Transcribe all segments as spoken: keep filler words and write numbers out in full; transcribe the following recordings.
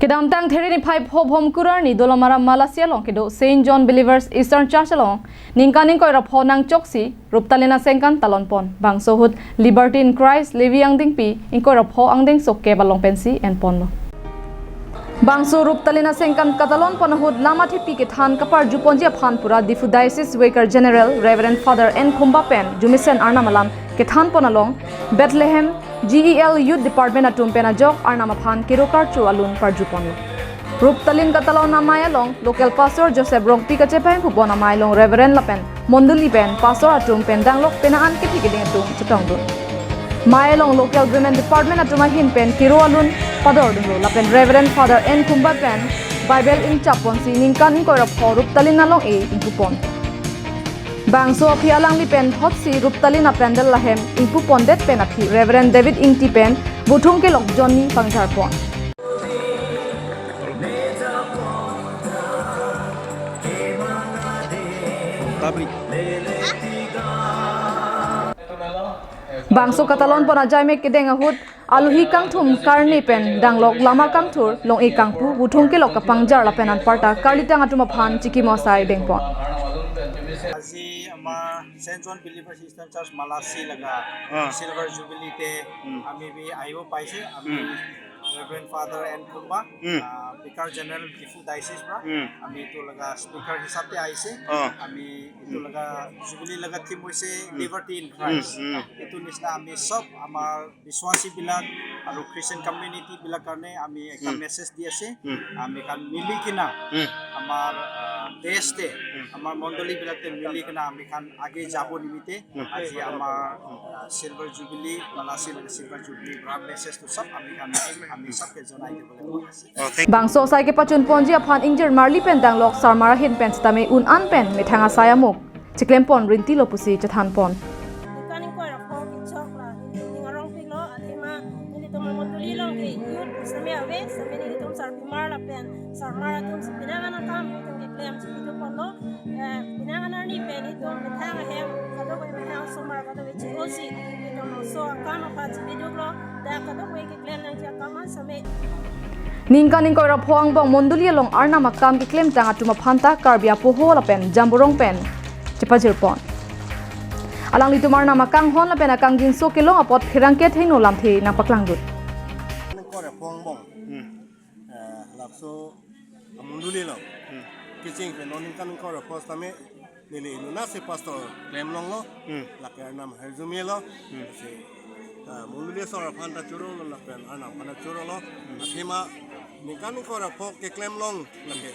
Kedamtang There niphai pho Bhomkur arni Dolamara Malasi along kedo Saint John Believers Eastern Church along ningkan ingkoi ra pho nangchoksi Ruptalin asengkan talon pon. Bangso ahut Liberty in Christ Levi angdengpi ingkoi ra pho angdengso kep along pensi en ponlo. Bangso Ruptalin asengkan katalon pon ahut lam athepi kethan kaparju ponji aphan pura Diphu Diocese Vicar General Reverend Father N Khumba pen arjumesen Arnam alam kethan pon along Bethlehem G E L Youth Department atum pen ajok Arnam aphan kero karcho alun parju ponlo. Ruptalin katalon amei along local pastor Joseph Rongpi kachepahingpu pon amei along Reverend lapen mondoli pen pastor atum pen danglok penang an kethe keding atum chetongdun. Mei along local women department atum ahin pen kero alun padordunlo lapen Reverend Father N Khumba pen Bible ingchap ponsi ningkan ingkoi ra pho Ruptalin along-e ingpu pon. Bangso aphi alangli pen thotsi Ruptalin apandal ahem ingpu pondet pen aphi Reverend David Ingti pen Buthung Kelok Johnny pangjar pon. Bangso katalon pon ajai mek kedeng ahut alohi kangthum karne pen danglok lama kangthur long-e kangpu Buthung Kelok kapangjar lapen anparta karlitang atum aphan chikimo asai dengpon. আজি আমাৰ চেণ্ট জন believers eastern search মালাচি লগা অ। চিলভাৰ জুবিলিতে উম। আমি বি আহিব পাইছে। আমি উম। Reverend father N কুম্বা, উম। আহ, ভিকাৰ জেনেৰেল ডিফু ডায়চিছ পৰা উম। আমি এইটো লগা স্পিকাৰ হিচাপে আহিছে। অ। আমি এইটো উম। লগা জুবিলি লগা থিম হৈছে উম। Liberty in um, Christ. উম। এইটো নিচিনা আমি চব আমাৰ বিশ্বাসীবিলাক আৰু খ্ৰীষ্টিয়ান কমিউনিটিবিলাক কাৰণে আমি এটা উম। মেছেজ দি আছে। উম। আমি কাৰণ মিলি কিনা উম। আমাৰ, আহ, দেশতে উম। আমাৰ মণ্ডলীবিলাকে মিলি কিনা আমি কাৰণ আগে যাব নিমিত্তে উম। আজি আমাৰ, আহ, চিলভাৰ জুবিলি, মালাচি চিলভাৰ জুবিলি পৰা মেছেজটো চব আমি কাৰণ আমি চবকে জনাই দিবলৈ মন আছে। Bangso asai kepachun ponji aphan ingjir marli pen danglok sarmar ahin pen sitame un an pen methang asai amuk chiklem pon rintilo pusi chethan pon. Ningkan ingkoi ra pho kechok la, ning arong pilo, athema nelitum mondoli along ke youth sitame ave, sitame nelitum sarbimar lapen sarmar atum si penang an akam nelitum keklem si itu ponlo, eh, penang an arni pen nelitum methang ahem, kadokave methang osomar kadokave chi-o si, nelitum oso akam aphan si biduklo, dak kadokave keklem nangji akam an sitame. Ningkan ingkoi ra pho angbong mondoli along Arnam akam keklemtang atum aphan ta Karbi apoho lapen jamborong pen chepajir pon. Alanglitum Arnam akanghon lapen akangjinso kelong apot pherangke athengno lamthe nangpaklangdun. Ningkan ingkoi ra pho angbong. Hmm. Eh, laso amondoli along. Hmm. Kecheng pen non ningkan ingkoi ra pho sitame neli inut nasi pastor klemlonglo, hmm, lapen Arnam ahirjume lo, hmm, si, ah, mondoli asor aphan ta chorolo, lapen Arnam aphan ta chorolo, hmm, athema ningkan ingkoi ra pho keklemlong, lapen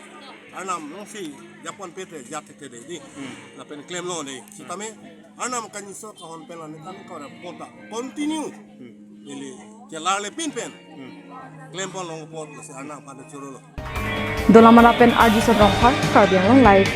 Arnam alongsi japon pete jat te de di, hmm, lapen klemlong de, hmm, sitame Arnam akangjinso akanghon pen la ningkan ingkoi ra pho ta continue, hmm, neli chelarle pin pen, hmm, klem ponlong apot lasi Arnam aphan ta chorolo. Dolamara pen Arjison Rongphar, Karbi Anglong Live.